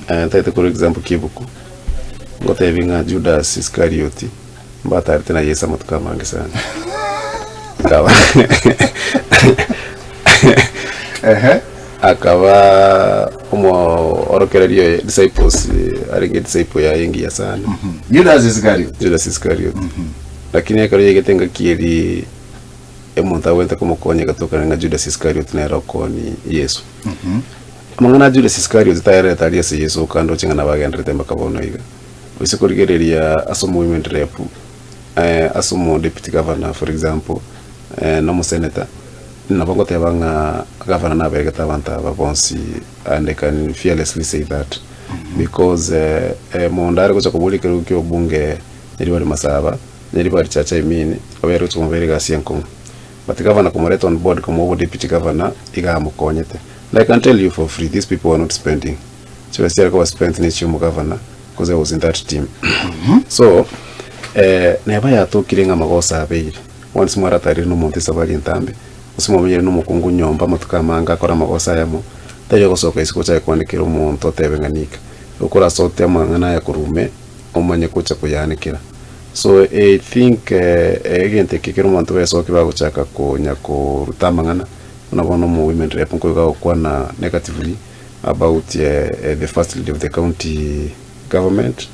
Ntagete korwa example kia ebuku, ngotebi ng'a Judas Iscariot mbatarete na Yeso amatuko amange sana. Akaba Ehe. akaba omoorokereria oye disciples arenge disciple yaye engiya sana. Judas Iscariot. Judas Iscariot. Lakini ekero yaigete engaki eria omonto agwenerete komokonya egatokana ng'a Judas Iscariot nere okoni Yeso. Amang'ana a Judas Iscariot tayarerete aria ase Yeso oka ndoche ng'a nabagenderete mpaka bono iga. Oise korigereria ase omo women rep, ase omo deputy governor for example, na omosenator, nabo ngoteba ng'a gavana naberegete abanto aba bonsi and I can fearlessly say that because mondo are gocha koboria ekerogo kia obunge Nyaribari Masaba, Nyaribari Church I mean, obe are gocha komobera egasi enkong'u. But gavana komoreta on board komoa obo deputy governor iga amokonyete. And I can tell you for free these people were not spending. Chibesa chiare koba spent ne chia omogavana because I was in that team. So eh, neba yatokire ng'a amagoso abeire. Once mwaratarire na omonto esabari entambe, gose mwamenyire na omokungu nyomba amatuko amange akore amagoso ayamo, tari ogosoka isiko ochake koanekera omonto otebe ng'a nika. Okorasote amang'ana aya korwa ime, omanye gocha koyaanekera. So I think egento eke ekero omonto besoki bagochaka konya koruta amang'ana, buna bono omo women rep nkoiga agokwana negatively about the first lady of the county government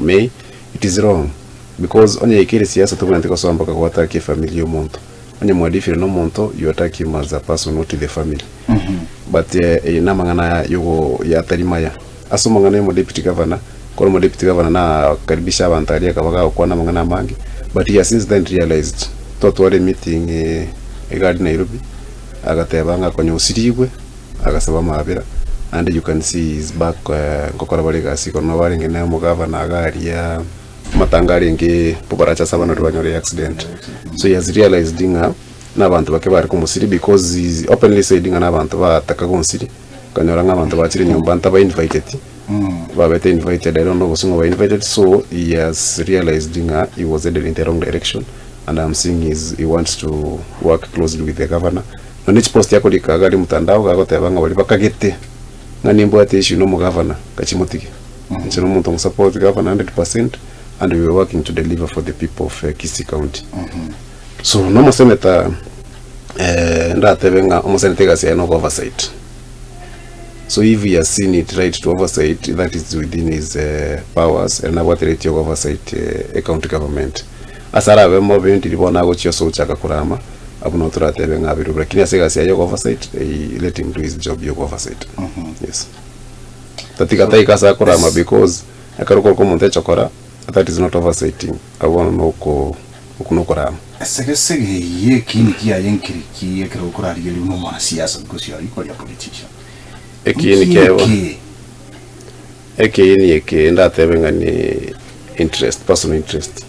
May, it is wrong because onye yaikeire siasa tobwenereti gosoa mpaka go attack efamiri ya omonto. Onye mwadifire na omonto you attack him as a person not the family. But eye namang'ana yogo yatari maya. Ase omong'ana omo deputy governor, kore omo deputy governor na karibisha abanto aria akaba gagokwana amang'ana amange, but he has since then realized, twatwara emeeting iga aria Nairobi, agateba ng'a konya osirigwe, agasaba amaabera, naende you can see he is back nkokora bare egasi igoro nabo arenge na omogavana iga aria, amatanga arenge bobaracha ase abana baria banyore accident. So he has realized ng'a na abanto bake bare komosiria because he openly said ng'a na abanto bataka gonsiria. Okanyora ng'a abanto bachire nyomba ntaba invited, babete invited, I don't know gose ng'o ba invited, so he has realized ng'a he was headed in the wrong direction and I'm seeing he's, he wants to work closely with the governor. Nonye chipost akorika iga aria mtandao iga agoteba ng'a baria bakagete ng'a nimbwate issue na omogavana, gachimotige. Inche na omonto ngosupport governor 100% and we are working to deliver for the people of Kisii County. So na omosenator ndatebe ng'a omosenator egasi yaye nogo oversight. So if he has seen it right to oversight that is within his powers ere nabwate right yogo oversight ecounty government. Ase arabe mobe ndiri bono agochia ase ogochaka korama abwo nabo toratebe ng'a abirwe lakini ase egasi yaye yogo oversight let him do his job yogo oversight. Yes. Tatiga taika ase akorama because ekero okorokwa omonto echokora that is not oversighting abwo bono noko Okwo nokorama. Esegesege eye ekiini kiaye nkiriki ekero okorarigereria buna omwanasiasa because you are equally a politician. Ekiini Nki kiaye bono. eke? Ekiini eke ndatebe ng'a ni interest, personal interest.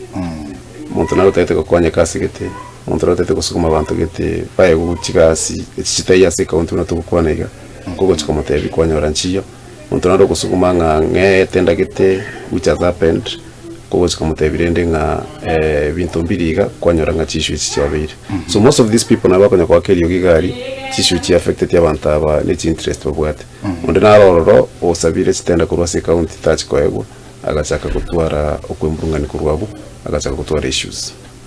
Omonto nare otagete gokonyeka ase gete, omonto nare otagete gosukuma abanto gete, baegwe chigasi echi chitaiyo ase ecounty buna togokwana iga, kogochi komotebia kwanyora nchiyo. Omonto nare ogosuguma ng'a ng'eete ndagete which has happened, kogochi komotebia rende ng'a ebinto mbiri iga, kwanyora ng'a chiissue echi chiabeire. So most of these people nabo bakonya goaka eriogi iga aria, chiissue chi affecteti abanto aba ne chiinterest babwate. Onde naro ororo osabire chitenda korwa ase ecounty tachi koegwa, agachaka gotwara okwemurungania korwa abwo, agachaka gotwara issues.